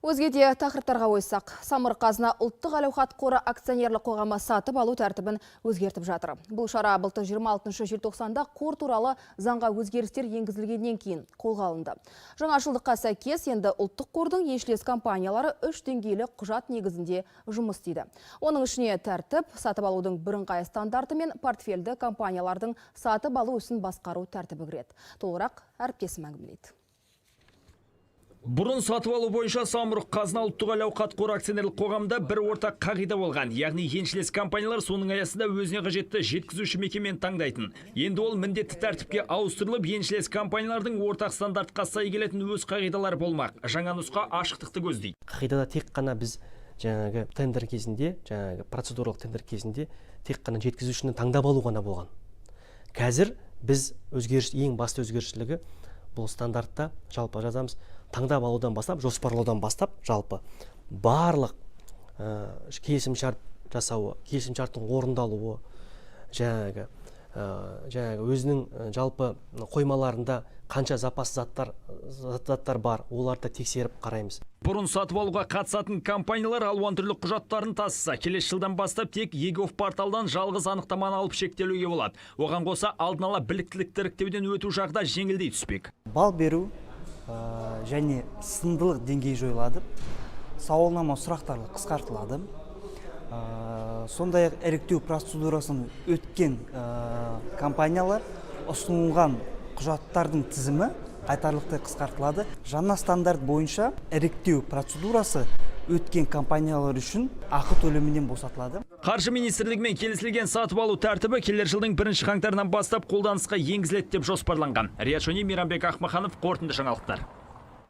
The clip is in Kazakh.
Өзге де тақырыптарға ойыссақ, Самұрық Қазына ұлттық әл-ауқат қоры акционерлік қоғамы сатып алу тәртібін өзгертіп жатыр. Бұл шара былтыр 26 желтоқсанда қор туралы заңға өзгерістер енгізілгеннен кейін қолға алынды. Жаңашылдыққа сәйкес, енді ұлттық қордың еншілес компаниялары үш деңгейлі құжат негізінде жұмыс істейді. Оның ішіне тәртіп, сатып алудың бірыңғай стандарты мен портфельді компаниялардың сатып алу ісін басқару тәртібі кіреді. Толығырақ әріптесім әңгімелейді. Бұрын сатып алу бойынша Самұрық Қазына ұлттық әл-ауқат қоры акционерлік қоғамында бір ортақ қағида болған. Яғни еншілес компаниялар соның аясында өзіне қажетті жеткізуші мекемені таңдайтын. Енді ол міндетті тәртіпке ауыстырылып, еншілес компаниялардың ортақ стандартқа сай келетін өз қағидалары болмақ. Жаңа нұсқа ашықтықты көздейді. Қағидада тек қана біз жаңағы тендер кезінде, жаңағы процедуралық тендер кезінде тек қана жеткізушіні таңдап алу ғана болған. Қазір біз өзгеріс, ең басты өзгерісшілігі, бұл стандартта жалпы жазамыз: таңдап алудан бастап, жоспарлаудан бастап, жалпы барлық келісімшарт жасауы, келісімшарттың орындалуы, жаңағы өзінің жалпы қоймаларында қанша запас заттар бар, оларды тексеріп қараймыз. Бұрын сатып алуға қатысатын компаниялар алуан түрлі құжаттарын тасыса, келесі жылдан бастап тек eGov порталдан жалғыз анықтаманы алып шектелуге болады. Оған қоса, алдын ала біліктілікті іріктеуден өту жағы да жеңілдей түспек. Балл беру және сындылық деңгейі жойылады, сауалнама сұрақтары қысқартылады. Сондай ақ іріктеу процедурасын өткен компаниялар ұсынылған құжаттардың тізімі айтарлықтай қысқартылады. Жаңа стандарт бойынша іріктеу процедурасы өткен компаниялар үшін ақы төлемінен босатылады. Қаржы министрлігімен келісілген сатып алу тәртібі келер жылдың 1 қаңтарынан бастап қолданысқа енгізіледі деп жоспарланған. Риат Шони, Мейрамбек Ақмаханов, «Қорытынды жаңалықтар».